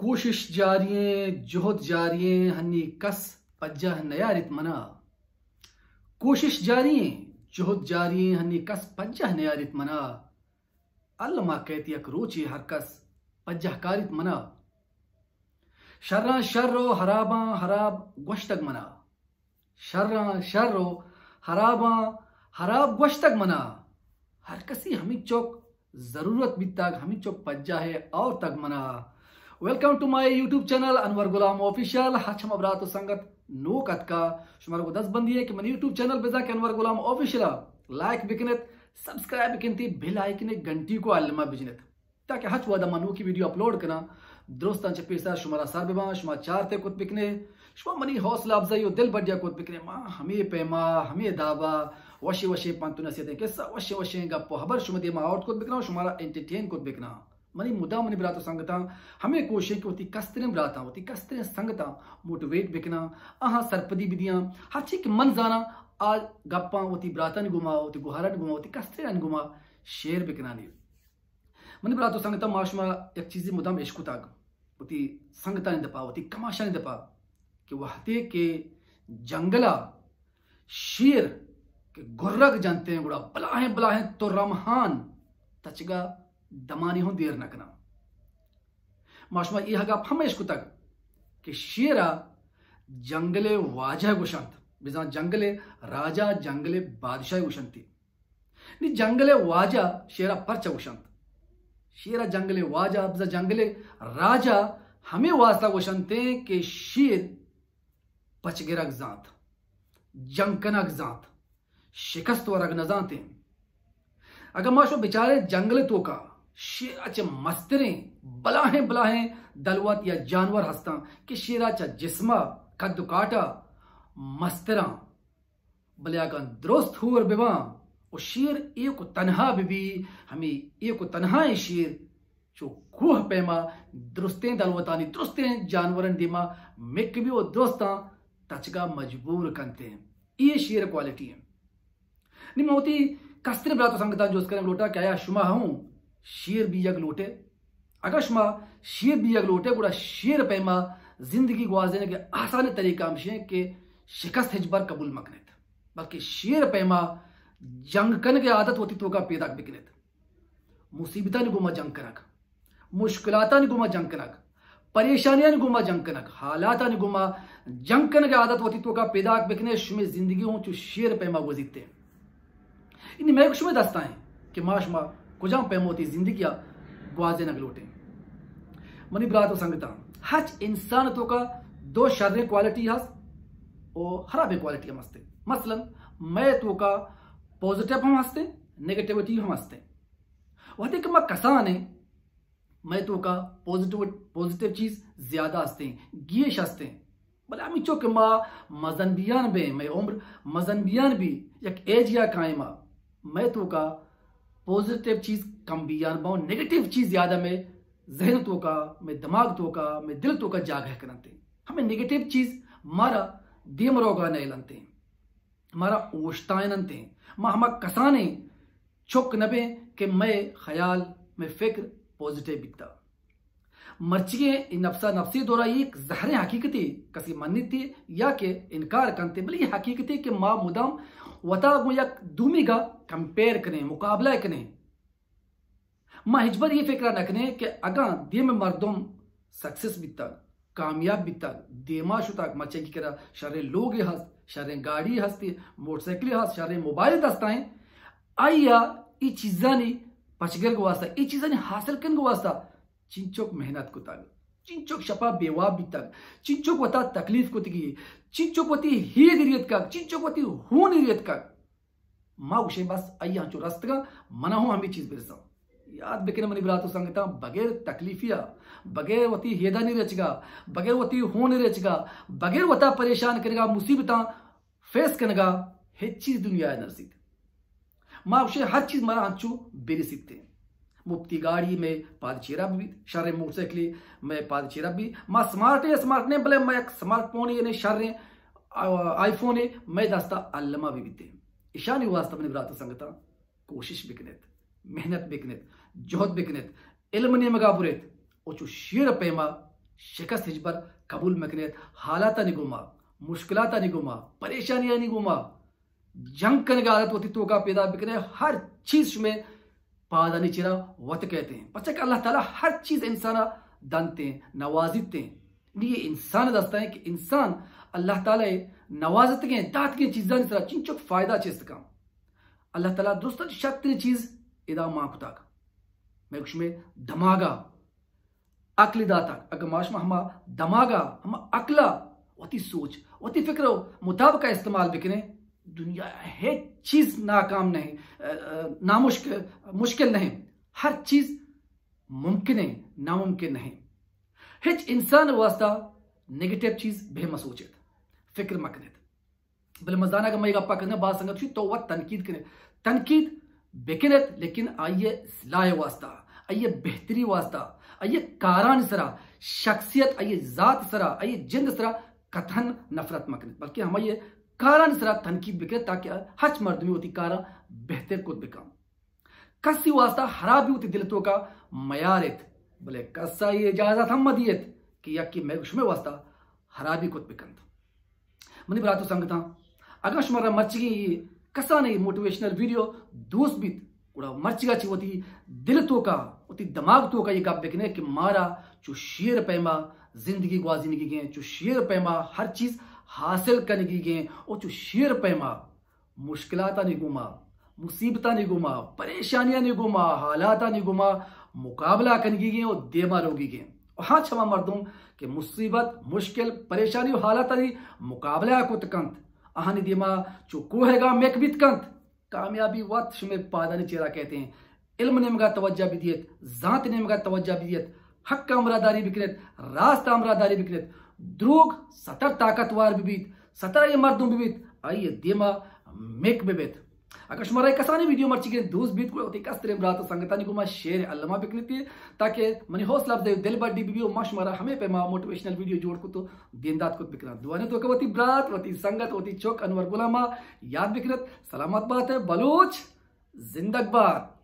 کوشش جاری ایں، جہد جاری ایں، ہنی کس پجہ نیاریت منا۔ کوشش جاری ایں، جہد جاری ایں، ہنی کس پجہ نیاریت منا۔ الما کئیت یک روچے ہر کس پجہ کاریت منا۔ شراں شر و حراباں حراب گوشتگ منا۔ شراں شر و حراباں حراب گوشتگ منا۔ ہر کسی ہمینچک ضرورت بیتگ، ہمینچک پجاہ ء آورتگ منا۔ Welcome to my YouTube channel انور غلام آفیشل۔ ہچ ہما برات و سنگت نوک اتکا، شمارا گوں دست بندی ہے کہ منی یوٹیوب چینل بزاں کہ انور غلام آفیشل ء لائک بکنت، سبسکرائب بکنت، بیل آئیکن گھنٹی کو الما بجنت۔ تاکہ ہچ وہدا ما نوکی ویڈیو اپلوڈ کناں، درستاں چہ پیسر شمارا سر بباں، شما چارتے کت بکنے، شما منی حوصلہ افزائی و دل بڈیا کت بکنے۔ ما ہمے پیما، ہمے دابا وشیں وشیں پنت و نصیحتیں قصہ، وشیں وشیں گپ و حبر شما دیما آورت کت بکناں و شمارا انٹرٹین کت بکناں۔ منی مدام منی برات و سنگتاں ہمے کوشش کہ وتی کستریں براتاں، وتی کستریں سنگتاں موٹیویٹ بکناں، آہاں سرپدی بدیاں۔ ہرچی کہ من زاناں، آ گپاں وتی براتانی گوما، وتی گوہارانی گوما، وتی کسترینانی گوما شیئر بکنانی۔ منی برات و سنگتاں، ما شما یک چیزے مدام اشکتگ، وتی سنگتانی دپا، وتی کماشانی دپا، کہ وہدے کہ جنگلا شیر کہ گرگ جنتیں، گڑا بلاہیں بلاہیں ترمہان تچگا دمانی ہوں دیر نہ کناں۔ ما شما اے گپ ہم اشکتگ کہ شیرا جنگل واجہ گوشنت، بزاں جنگل راجا، جنگل بادشاہ گوشنتی۔ نی جنگل ء واجہ شیر ء پرچا گوشنت؟ شیر ء جنگل ء واجہ، بزاں جنگل ء راجہ ہمے واسطہ گوشنتیں کہ شیر پچ گرگ زانت، جنگ کنگ زانت، شکست ورگ نہ زانتیں۔ اگاں ما شو بچاریں جنگل ء توکا شیر ء چہ مستریں بلاہیں بلاہیں دلوت یا جانور ہستاں کہ شیر ء چہ جسم ء قد و کاٹ ء مستراں، بلے اگاں درست ہور بباں و شیر ایوک و تنہا ببی، ہمے ایوک و تنہائیں شیر چو کوہ پیما درستیں دلوتانی، درستیں جانورانی دیما مک بی و درستاں تچگا مجبور کنتیں۔ اے شیر کوالٹی ہیں۔ نی من وتی کستریں برات و سنگتاں جست کنگ لوٹاں کہ آیا شما ہوں شیر بیگ لوٹے؟ اگاں شما شیر بیگ لوٹے، گڑا شیر پیما زندگی گوازینگ ء آسانیں طریقہ ہمشیں کہ شکست ہچبر قبول مکنیت، بلکہ شیر پیما جنگ کنگ ء عادت وتی توکا پیداک بکنیت۔ مصیبتانی گوما جنگ کنگ، مشکلاتانی گوما جنگ کنگ، پریشانیانی گوما جنگ کنگ، حالاتانی گوما جنگ کنگ ء عادت وتی توکا پیداک بکنے، شمے زندگی ہوں چو شیر پیما گوزیتے۔ انی مئے شمئے دستا ہیں کہ ما شما کجام پیم وتی زندگی ء گوازینگ لوٹیں۔ منی برات و سنگتاں، ہچ انسان توکا دو شریں کوالٹی ہست و خرابیں کوالٹی ہم ہستیں۔ مثلاً مئے توکا پوزیٹیو ہم ہستیں، نیگیٹیوٹی ہم ہستیں۔ وہدے کہ ما کسان ہیں، مئے توکا پوزیٹیو، پوزیٹیو چیز زیادہ ہستیں، گیش ہستیں۔ بلے ہمینچو کہ ما مزن بیان بیں، مئے عمر مزن بیان بی، یک ایج یا کائیں ما، مئے توکا پوزیٹیو چیز کم بیان باں، نیگیٹیو چیز زیادہ مئے ذہن توکا، مئے دماغ توکا، مئے دل توکا جاگہ کننتے۔ ہمیں نیگیٹیو چیز مارا دیم روگا نیلنتے، مارا اوشتائننتے۔ ما ہما کسانیں چک نہ بیں کہ مئے خیال، مئے فکر پوزیٹیو بیتا۔ مرچیگیں اے نفسا نفسی دورا یک زہریں حقیقتے، کسی منیتے یا کہ انکار کنتے، بلے اے حقیقتے کہ ما مدام وتا گوں یک دومیگا کمپیئر کنیں، مقابلہ کنیں۔ ما ہچبر اے فکرا نہ کنیں کہ اگاں دیم مردم سکسس بیتگ، کامیاب بیتگ، دیما شتگ، مرچی کرا شریں لوگے ہست، شریں گاڑی ہستی، موٹر سائیکلے ہست، شریں موبائل دستا ہیں، آئیا ای چیزانی پچگرگ واسطہ، ای چیزانی حاصل کنگ واسطہ چنچک محنت کتگ، چنچک شپا بے واب بیتگ، چنچک وتا تکلیف کتگی، چنچک وتی ہیگ ریتکگ، چنچک وتی ہون ریتکگ۔ ما گوشیں بس آئی ہنچو رستگاں، منا ہوں ہمے چیز برساں۔ یاد بکن منی برات و سنگتاں، بغیر تکلیفیا، بغیر وتی ہیدانی رچگا، بغیر وتی ہون رچگا، بغیر وتا پریشان کنگا، مصیبتاں فیس کنگا ہچ چیز دنیا ء نرسیت۔ ما گوشیں ہر چیز مارا انچو برسیت۔ مپتی گاڑی مئے پاد چیرا بیت، شریں موٹر سائیکلے مئے پاد چیرا بیت۔ ما سمارٹ ایں، سمارٹ نہ ایں، بلے ما یک سمارٹ فونے یعنی شریں، آ، آئی فونے مئے دستا الما بہ بیت۔ اشانی واسطہ منی برات و سنگتاں کوشش بکنیت، محنت بکنیت، جہد بکنیت، علم نیمگا بریت و چو شیر پیما شکست ہچبر قبول مکنیت۔ حالاتانی گوما، مشکلاتانی گوما، پریشانیانی گوما جنگ کنگا عادت وتی توکا پیدا بکنے، ہر چیز شمے پادانی چرا وت کہتے ہیں۔ پرچہ کہ اللہ تعالی ہر چیز انسانا دنتے ہیں، نوازیتے ہیں۔ نی یہ انسان دستا ہے کہ انسان اللہ تعالی نوازتگیں، داتگیں چیزانی سرا چنچک فائدہ چست کن۔ اللہ تعالی درستاں شرتریں چیز ادا مان کتگ۔ مئے گوش مئے دماغا عقل داتگ۔ اگاں ما شما ہما دماغا، ہما عقلا وتی سوچ، وتی فکر و مطابقا استعمال بکنیں، دنیا ہچ چیز ناکام نہیں، ا، ا، نامشکل، مشکل نہیں۔ ہر چیز ممکن ہے، ناممکن نہیں۔ ہچ انسان واسطہ نیگیٹو چیز بہ مسوچت، فکر مکنت۔ بلے من زاناں کہ من اے گپا کناں، باز سنگت شی تو وت تنقید کنے۔ تنقید بکنت، لیکن آئی اصلاح واسطہ، آئی بہتری واسطہ، آئی کارانی سرا، شخصیت، آئی ذات سرا، آئی جند سرا قطعاً نفرت مکنت، بلکہ ہمائی کارانی سرا تنقید بکنت تاکہ ہرچ مردمی وتی کارا بہتر کت بکن۔ کسی واسطہ خرابی وتی دل توکا میارت، بلے کسا اے اجازت ہم مدیت کہ یکی مئے شمئے واسطہ خرابی کت بکنت۔ منی برات و سنگتاں، اگاں شمارا مرچگی اے کسانیں موٹیویشنل ویڈیو دوست بیت، گڑا مرچگا چہ وتی دل توکا، وتی دماغ توکا اے گپ بکنے کہ مارا چو شیر پیما زندگی گوازینگی گیں، چو شیر پیما ہر چیز حاصل کنگی گیں، او چو شیر پیما مشکلاتانی گوما، مصیبتانی گوما، پریشانیانی گوما، حالاتانی گوما مقابلہ کنگی گیں و دیما روگی گیں۔ و ہاں چما مردم کہ مصیبت، مشکل، پریشانی و حالاتانی مقابلہ کت کنت، آہانی دیما چو کوہگا مک بیت کنت، کامیابی وت شمئے پادانی چیرا کہتے ہیں۔ علم نیمگا توجہ بدیت، زانت نیمگا توجہ بدیت، حق امراداری بکنت، راست امراداری بکنت، دروگ ستر طاقتوار ببیت، ستر اے مردم ببیت، آئی دیما مک ببیت۔ اگر شمارا اے کسانی ویڈیو مرچی گیں دوست بیت، گڑا وتی کستریں برات و سنگتانی گوما شیئر الما بکنیت، تاکہ منی حوصلہ افزائی و دل بڈی ببی و ما شمارا ہمے پیما موٹیویشنل ویڈیو جوڑ کت و دیندات کت بکناں۔ دعانے توکا وتی برات، وتی سنگت، وتی چک انور غلاما یاد بکنت۔ سلامت بات ہے بلوچ، زندگ بات۔